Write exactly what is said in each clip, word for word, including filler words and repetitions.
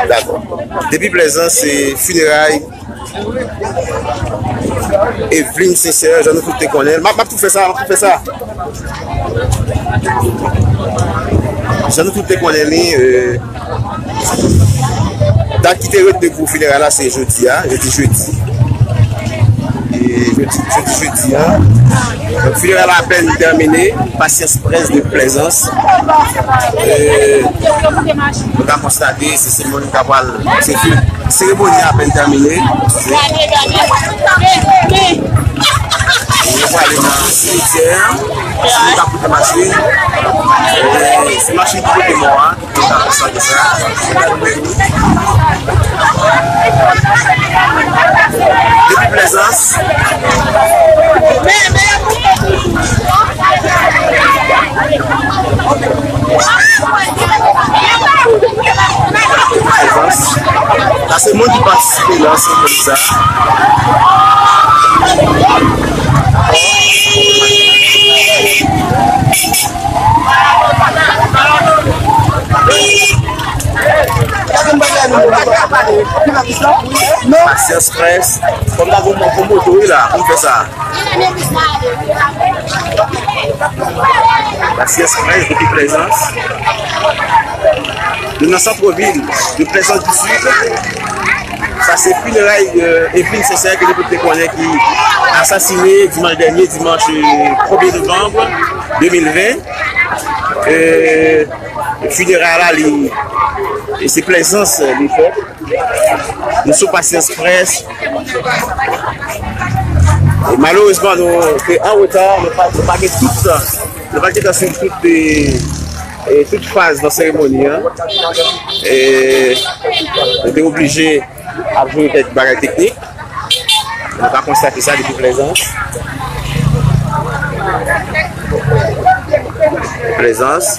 Dakò. Depi Plezans, se fineray Eveline Sincère, jan nou tout te konnen l. M ap, m ap tou fè sa, m ap tou fè sa. Jan nou tout te konnen li, euh, dat ki te retni pou fineray la, se jodi a, jodi jedi. E jodi, jodi, jedi a. Donk, fineray la apèn tèmine, Patience Presse de Plaisance. Euh, nou ka konstate, se seremoni k ap pral, se fi-, seremoni a apèn tèmine. Nou prale nan simityè, se nou k ap pote machin. Euh, se machin ki pote mò a. Depi Plezans. Plezans. Sa se moun ki patisipe nan seremoni sa. Patience Presse, fò m ta gon, gon moto wi la pou m fè sa. Patience Presse depi Plezans. Nou nan sant vil de Plezans di Sid. Sa se fineray, euh, Eveline Sincère ke nou tout te konnen ki asasine dimanch dènye, dimanch, euh, premye novanm de mil ven. Euh, fineray la, li, se Plezans, euh, li fèt. Nou sou Patience Presse. E malerezman, nou te an reta, nou pa, nou pa gen tout, nou pa gen tan swiv tout, e, e tout faz nan seremoni an. E nou te oblije ap jere kèk bagay teknik. Nou ka konstate sa depi Plezans. Plezans.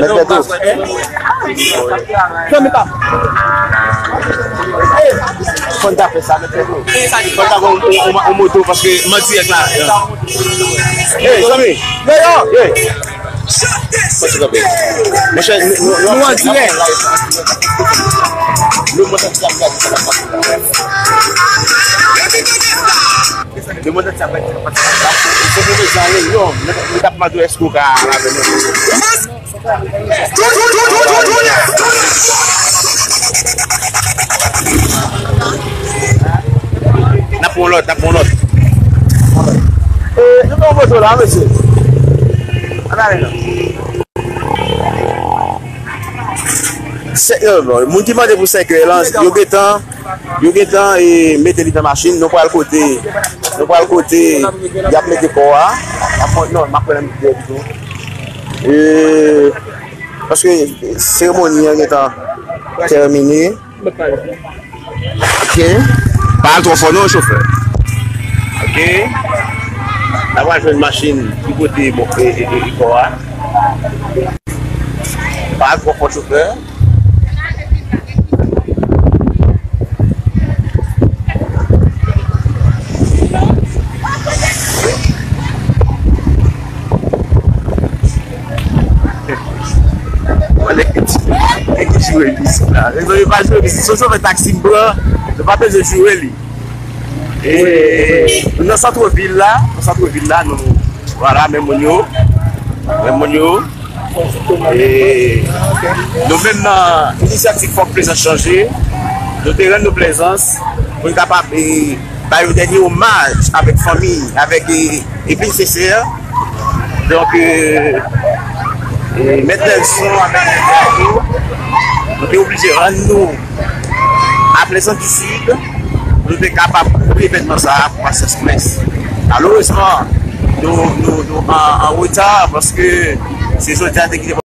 Mèt Pèto. Zanmi pa m. Fò n ta fè sa, mèt Pèto. Fò n ta fè yon, yon, yon, yon moto, paske m an dirèk la. Ey, zanmi. Deyò. Ey. Monchè, nou, nou, nou an dirèk. Nou, monchè, Demontè ti ap bay ti papa ti papa. Se pou mezan reyonm. Mwen t ap mande èske w ka lave men. N ap pran lòt, n ap pran lòt. E, nou pran foto la, mesye. Ann ale non. Se, yo, bon, moun ki mande pou sèkèy lan, yo gentan, yo gentan, e, mete li nan machin. Nou pral kote, nou pral kote y ap mete kò a. Ap pran, non, m ap pran nan mitan pito. E, paske seremoni an gentan tèmine. Ok. Pa al twò fò non, chofè. Ok. N a pral jwenn machin ki kote, bon, e, e, e, e kò a. Pa al twò fò, chofè. Joure misye la. Mezanmi, pa joure misye. Se yon chofè taksi m pran, nou pa bezwen joure li. E nou nan sant vil la, nan sant vil la, nou, vwala, men moun yo, men moun yo. E nou menm nan inisyativ Fòk Plezans Chanje, nou te rann nou Plezans pou n kapab, e, bay yon dènye omaj avèk fanmi, avèk, e, Evelyn Sesè. Donk, e, e, Mèt Nelson avèk Mèt Gato, nou te oblije rann nou a Plezans di Sid, pou nou te kapab kouvri evènman sa a pou Pasyans Prince. Malerezman, nou, nou, nou an, an reta paske se jodi a te kite